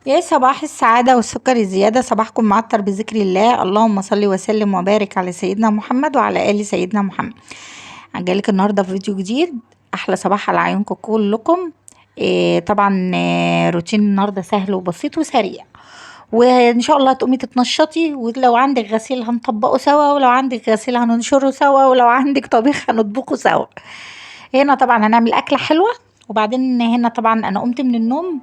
يا صباح السعادة والسكر الزيادة، صباحكم معطر بذكر الله. اللهم صل وسلم وبارك على سيدنا محمد وعلى آل سيدنا محمد. جايلك النهاردة في فيديو جديد. أحلى صباح على عيونكم كلكم. طبعا روتين النهاردة سهل وبسيط وسريع، وإن شاء الله تقومي تتنشطي، ولو عندك غسيل هنطبقه سوا، ولو عندك غسيل هننشره سوا، ولو عندك طبيخ هنطبخه سوا. هنا طبعا هنعمل أكلة حلوة. وبعدين هنا طبعا أنا قمت من النوم،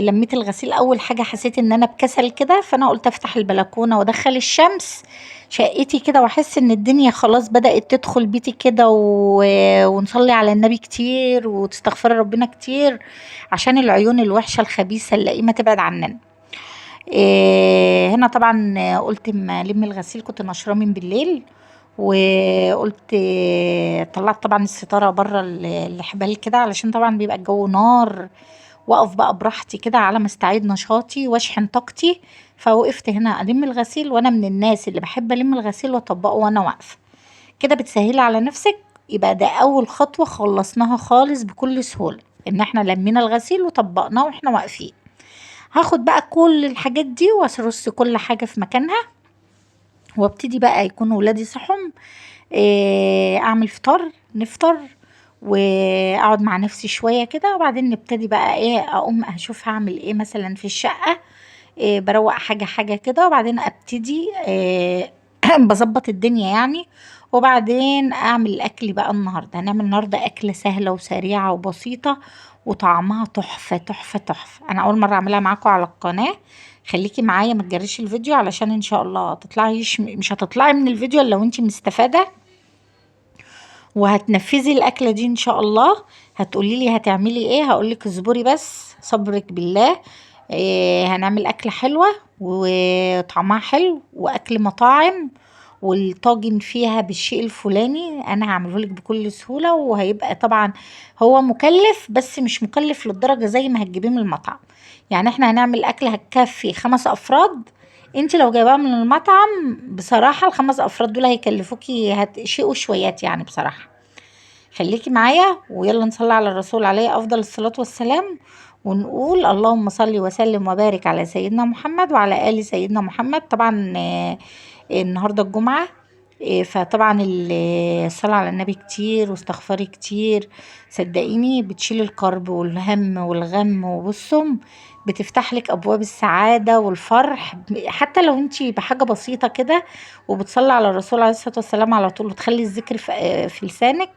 لميت الغسيل. أول حاجة حسيت إن أنا بكسل كده، فأنا قلت أفتح البلكونة وأدخل الشمس شقتي كده، وأحس إن الدنيا خلاص بدأت تدخل بيتي كده، ونصلي على النبي كتير وتستغفري ربنا كتير عشان العيون الوحشة الخبيثة اللئيمة تبعد عننا. هنا طبعا قلت اما ألم الغسيل، كنت نشراه من بالليل، وقلت طلعت طبعا الستارة برا الحبال كده علشان طبعا بيبقى الجو نار، واقف بقى براحتي كده على ما استعيد نشاطي واشحن طاقتي. فوقفت هنا ألم الغسيل، وانا من الناس اللي بحب ألم الغسيل واطبقه وانا واقفة كده، بتسهلي على نفسك. يبقى ده أول خطوة خلصناها خالص بكل سهولة، إن احنا لمينا الغسيل وطبقناه واحنا واقفين. هاخد بقى كل الحاجات دي وارص كل حاجة في مكانها، وابتدي بقى يكون ولادي صحوا، اعمل فطار نفطر، واقعد مع نفسي شوية كده، وبعدين نبتدي بقى اقوم اشوف هعمل ايه مثلا في الشقة، بروق حاجة حاجة كده، وبعدين ابتدي بظبط الدنيا يعني، وبعدين اعمل الاكل بقى. النهاردة هنعمل النهاردة اكلة سهلة وسريعة وبسيطة وطعمها تحفة تحفة تحفة. انا اول مرة اعملها معاكم على القناة، خليكي معايا ما تجريش الفيديو علشان ان شاء الله مش هتطلعي من الفيديو الا لو انتي مستفادة وهتنفذي الاكلة دي ان شاء الله. هتقولي لي هتعملي ايه، هقولك اصبري بس، صبرك بالله. هنعمل اكلة حلوة وطعمها حلو واكل مطاعم، والطاجن فيها بالشيء الفلاني انا هعملهولك بكل سهولة، وهيبقى طبعا هو مكلف بس مش مكلف للدرجة زي ما هتجيبيه من المطعم. يعني احنا هنعمل اكلة هتكفي 5 افراد، انت لو جايباها من المطعم بصراحة ال5 افراد دول هيكلفوكي شيء وشويات يعني بصراحة. خليكي معايا ويلا نصلي على الرسول عليه افضل الصلاة والسلام، ونقول اللهم صل وسلم وبارك على سيدنا محمد وعلى آل سيدنا محمد. طبعا النهاردة الجمعة، فطبعا الصلاة على النبي كتير واستغفاري كتير، صدقيني بتشيل الكرب والهم والغم، وبصم بتفتح لك ابواب السعادة والفرح، حتى لو انتي بحاجة بسيطة كده وبتصلي على الرسول عليه الصلاة والسلام على طول، وتخلي الذكر في لسانك،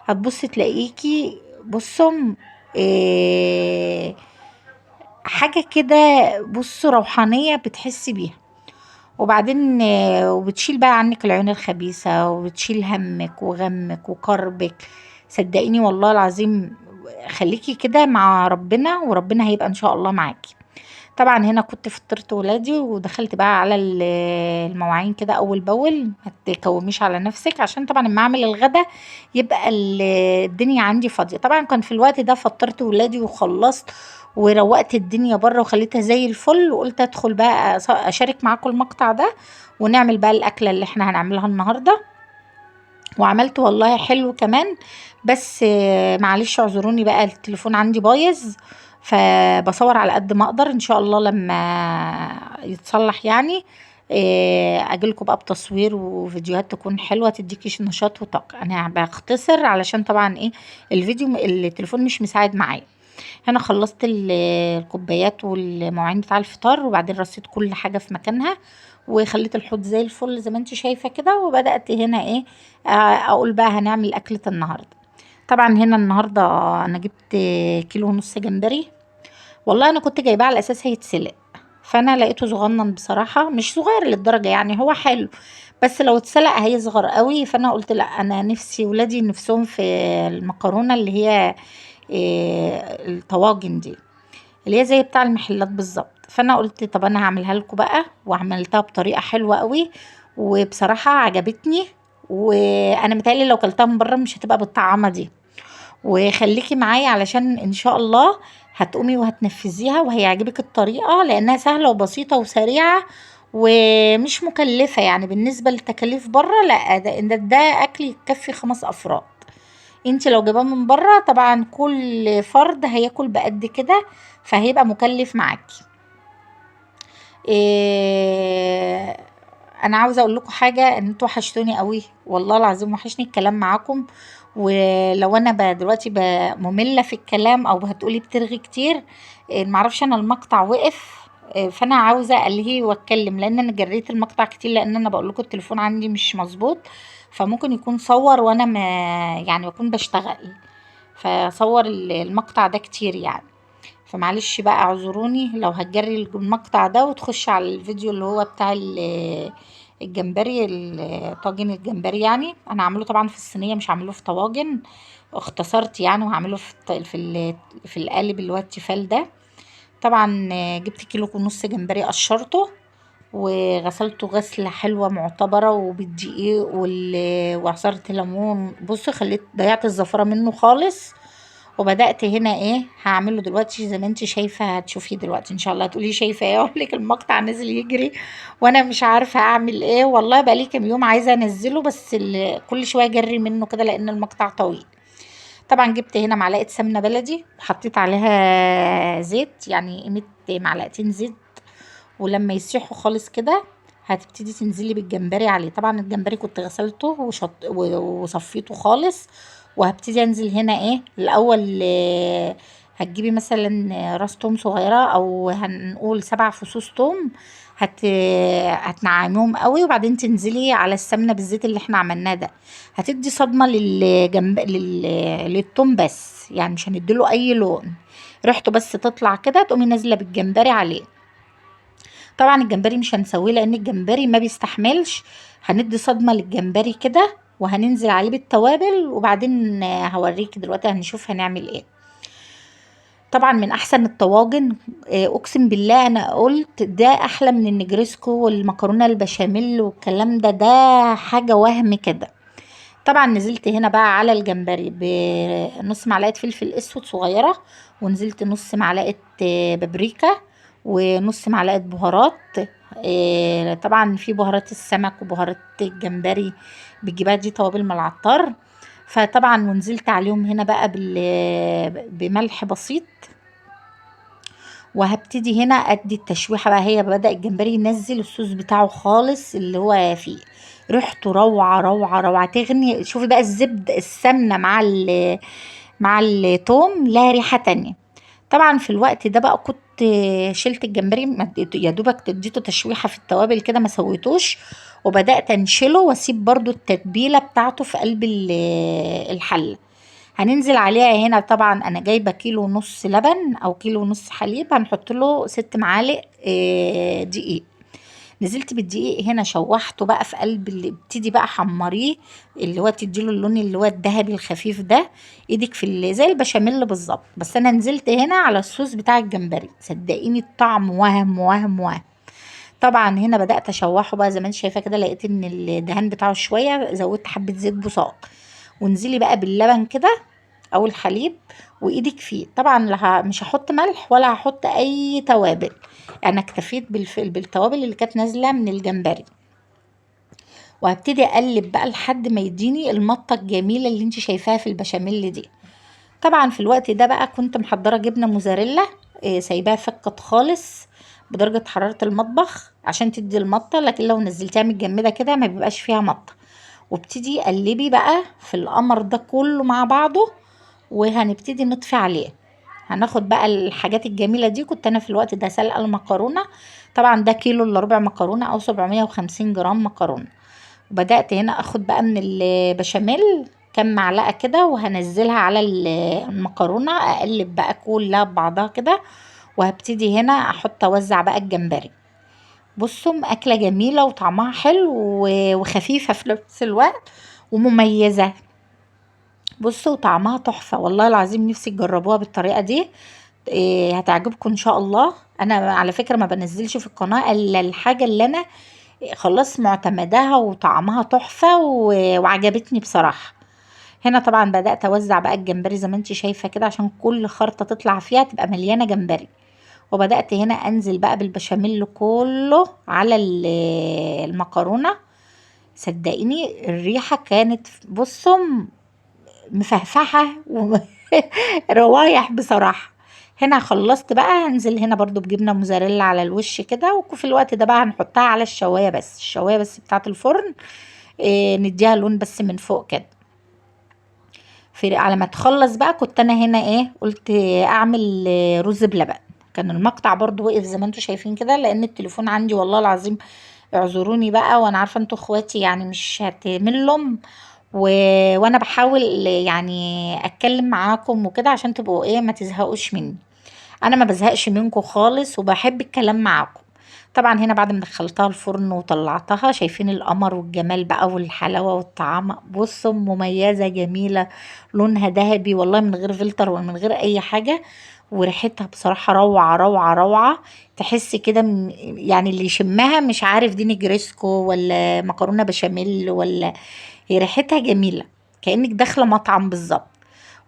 هتبصي تلاقيكي بصم حاجة كده بصوا روحانية بتحسي بيها. وبعدين وبتشيل بقى عنك العيون الخبيثة، وبتشيل همك وغمك وكربك، صدقيني والله العظيم. خليكي كده مع ربنا وربنا هيبقى ان شاء الله معاكي. طبعا هنا كنت فطرت ولادي ودخلت بقى على المواعين كده اول باول، ما تكوميش على نفسك عشان طبعا لما اعمل الغدا يبقى الدنيا عندي فاضية. طبعا كان في الوقت ده فطرت ولادي وخلصت وروقت الدنيا بره وخليتها زي الفل، وقلت ادخل بقى اشارك معاكم المقطع ده ونعمل بقى الاكلة اللي احنا هنعملها النهارده. وعملت والله حلو كمان، بس معلش اعذروني بقى التليفون عندي بايظ، فبصور على قد ما اقدر. ان شاء الله لما يتصلح اجيلكوا بقى بتصوير وفيديوهات تكون حلوة تديكي نشاط وطاقة. انا بختصر علشان طبعا الفيديو التليفون مش مساعد معايا. هنا خلصت الكوبايات والمواعين بتاع الفطار، وبعدين رصيت كل حاجة في مكانها وخليت الحوض زي الفل زي ما انت شايفة كده. وبدأت هنا اقول بقى هنعمل اكلة النهاردة. طبعا هنا النهاردة انا جبت كيلو ونص جمبري، والله انا كنت جايباه على اساس هيتسلق، فانا لقيته صغنن بصراحة، مش صغير للدرجة يعني، هو حلو بس لو اتسلق هيصغر قوي. فانا قلت لا، انا نفسي ولادي نفسهم في المكرونة اللي هي الطواجن دي اللي هي زي بتاع المحلات بالظبط. فانا قلت طب انا هعملها لكم بقى، وعملتها بطريقة حلوة قوي وبصراحة عجبتني، وانا متهيألي لو كلتها من بره مش هتبقى بالطعامة دي. وخليكي معايا علشان ان شاء الله هتقومي وهتنفذيها وهيعجبك الطريقة، لانها سهلة وبسيطة وسريعة ومش مكلفة. يعني بالنسبة للتكاليف بره لا، ده اكل يكفي 5 افراد. انت لو جايباه من بره طبعا كل فرد هياكل بقد كده، فهيبقى مكلف معاكي. انا عاوزه اقول لكم حاجة، ان انتوا وحشتوني قوي والله العظيم، وحشني الكلام معاكم. ولو انا دلوقتي مملة في الكلام او هتقولي بترغي كتير، معرفش انا المقطع وقف، فانا عاوزه الهي واتكلم لان انا جريت المقطع كتير، لان انا بقول لكم التليفون عندي مش مظبوط، فممكن يكون صور وانا ما يعني بكون بشتغل، فصور المقطع ده كتير يعني، فمعلش بقى اعذروني لو هتجري المقطع ده وتخش على الفيديو اللي هو بتاع الجمبري، طاجن الجمبري. يعني انا هعمله طبعا في الصينية، مش هعمله في طواجن، اختصرت يعني، وهعمله في القالب اللي هو التيفال ده. طبعا جبت كيلو ونص جمبري، قشرته وغسلته غسلة حلوة معتبرة وبالدقيق وعصرة ليمون، بصوا خليت ضيعت الزفرة منه خالص. وبدأت هنا هعمله دلوقتي زي ما انت شايفة، هتشوفيه دلوقتي ان شاء الله. هتقولي شايفة ايه؟ اقول لك المقطع نزل يجري وانا مش عارفة اعمل ايه، والله بقالي كام يوم عايزة انزله، بس كل شوية اجري منه كده لان المقطع طويل. طبعا جبت هنا معلقة سمنة بلدي وحطيت عليها زيت، يعني قيمة معلقتين زيت، ولما يسيحوا خالص كده هتبتدي تنزلي بالجمبري عليه. طبعا الجمبري كنت غسلته وصفيته خالص، وهبتدي انزل هنا الاول، هتجيبي مثلا راس توم صغيرة او هنقول 7 فصوص توم، هتنعميهم قوي، وبعدين تنزلي على السمنة بالزيت اللي احنا عملناه ده، هتدي صدمة للتوم بس، يعني مش هنديله اي لون، ريحته بس تطلع كده تقومي نازلة بالجمبري عليه. طبعا الجمبري مش هنسويه لان الجمبري ما بيستحملش، هندي صدمة للجمبري كده وهننزل عليه بالتوابل، وبعدين هوريك دلوقتي هنشوف هنعمل ايه. طبعا من احسن الطواجن، اقسم بالله انا قلت ده احلى من النجرسكو والمكرونه البشاميل والكلام ده، ده حاجة وهم كده. طبعا نزلت هنا بقى على الجمبري بنص معلقه فلفل اسود صغيرة، ونزلت نص معلقه بابريكا ونص معلقه بهارات، طبعا في بهارات السمك وبهارات الجمبري بتجيبها دي توابل من العطار. فطبعا ونزلت عليهم هنا بقى بملح بسيط، وهبتدي هنا ادي التشويحه بقى. هي بدا الجمبري ينزل الصوص بتاعه خالص اللي هو فيه، ريحته روعه روعه روعه تغني. شوفي بقى الزبد السمنة مع التوم لها ريحه تانية. طبعا في الوقت ده بقى كنت شلت الجمبري، يا دوبك اديته تشويحه في التوابل كده ما سويتوش، وبدات انشله واسيب برضو التتبيله بتاعته في قلب الحلة. هننزل عليها هنا طبعا انا جايبه كيلو ونص لبن او كيلو ونص حليب، هنحط له 6 معالق دقيق. نزلت بالدقيق هنا شوحته بقى في قلب ابتدي بقى حمريه اللي هو تديله اللون اللي هو الذهبي الخفيف ده، ايدك في زي البشاميل بالظبط، بس انا نزلت هنا على الصوص بتاع الجمبري، صدقيني الطعم وهم وهم وهم. طبعا هنا بدات اشوحه بقى زي ما انت شايفه كده، لقيت ان الدهان بتاعه شوية، زودت حبه زيت بصاق، وانزلي بقى باللبن كده او الحليب وايدك فيه. طبعا مش هحط ملح ولا هحط اي توابل، انا اكتفيت بالتوابل اللي كانت نازله من الجمبري. وهبتدي اقلب بقى لحد ما يديني المطه الجميلة اللي انت شايفاها في البشاميل دي. طبعا في الوقت ده بقى كنت محضرة جبنه موزاريلا، سايباها فكت خالص بدرجة حرارة المطبخ عشان تدي المطه، لكن لو نزلتيها متجمده كده ما بيبقاش فيها مطه. وابتدي قلبي بقى في القمر ده كله مع بعضه، وهنبتدي نطفي عليه. هناخد بقى الحاجات الجميلة دي. كنت أنا في الوقت ده سلقة المكرونة، طبعا ده كيلو إلا ربع مكرونة أو 750 جرام مكرونة. وبدأت هنا أخد بقى من البشاميل كام معلقة كده وهنزلها على المكرونة، أقلب بقى كلها ببعضها كده، وهبتدي هنا أوزع بقى الجمبري. بصوا أكلة جميلة وطعمها حلو وخفيفة في نفس الوقت ومميزة. بصوا طعمها تحفة والله العظيم، نفسي تجربوها بالطريقة دي، هتعجبكم إن شاء الله. أنا على فكرة ما بنزلش في القناة إلا الحاجة اللي أنا خلاص معتمداها وطعمها تحفة وعجبتني بصراحة. هنا طبعا بدأت أوزع بقى الجمبري زي ما انت شايفة كده عشان كل خرطة تطلع فيها تبقى مليانة جمبري. وبدأت هنا أنزل بقى بالبشاميل كله على المكرونة. صدقيني الريحة كانت بصوا مفهفحة روايح بصراحة. هنا خلصت بقى، هنزل هنا برضو بجبنة موزاريلا على الوش كده، وفي الوقت ده بقى هنحطها على الشواية بس، الشواية بس بتاعة الفرن، نديها لون بس من فوق كده. في على ما تخلص بقى كنت انا هنا قلت اعمل رز بلبن. كان المقطع برضو وقف زي ما انتوا شايفين كده، لان التليفون عندي والله العظيم اعذروني بقى، وانا عارفه انتوا اخواتي مش هتملوا، وانا بحاول اتكلم معاكم وكده عشان تبقوا ما تزهقوش مني. انا ما بزهقش منكم خالص وبحب الكلام معاكم. طبعا هنا بعد ما دخلتها الفرن وطلعتها، شايفين القمر والجمال بقى والحلاوة والطعامة، بصوا مميزة جميلة، لونها ذهبي والله من غير فلتر ومن غير اي حاجة، وريحتها بصراحة روعة روعة روعة. تحس كده اللي يشمها مش عارف دي نجرسكو ولا مكرونة بشاميل ولا، هي ريحتها جميلة كأنك داخلة مطعم بالظبط،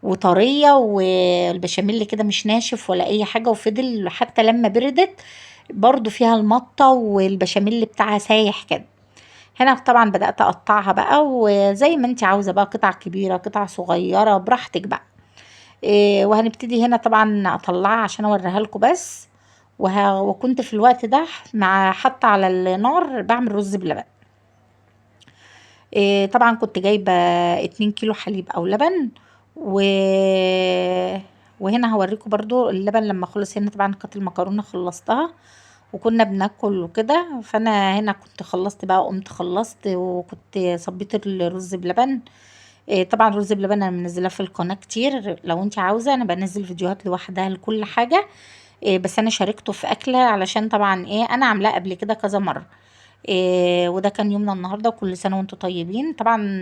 وطرية والبشاميل كده مش ناشف ولا اي حاجة، وفضل حتى لما بردت برضو فيها المطة والبشاميل بتاعها سايح كده. هنا طبعا بدأت اقطعها بقى، وزي ما انت عاوزة بقى، قطع كبيرة قطع صغيرة براحتك بقى. وهنبتدي هنا طبعا اطلعها عشان اوريها لكم بس. وكنت في الوقت ده مع حاطة على النار بعمل رز بلبن. طبعا كنت جايبة 2 كيلو حليب او لبن، وهنا هوريكم برضو اللبن لما خلص. هنا طبعا كانت المكرونة خلصتها وكنا بناكل وكده، فانا هنا كنت خلصت بقى، قمت خلصت وكنت صبيت الرز بلبن. طبعا الرز بلبن انا منزلاه في القناة كتير، لو انت عاوزة انا بنزل فيديوهات لوحدها لكل حاجة، بس انا شاركته في اكلة علشان طبعا انا عاملاه قبل كده كذا مرة. وده كان يومنا النهاردة، وكل سنة وانتم طيبين. طبعا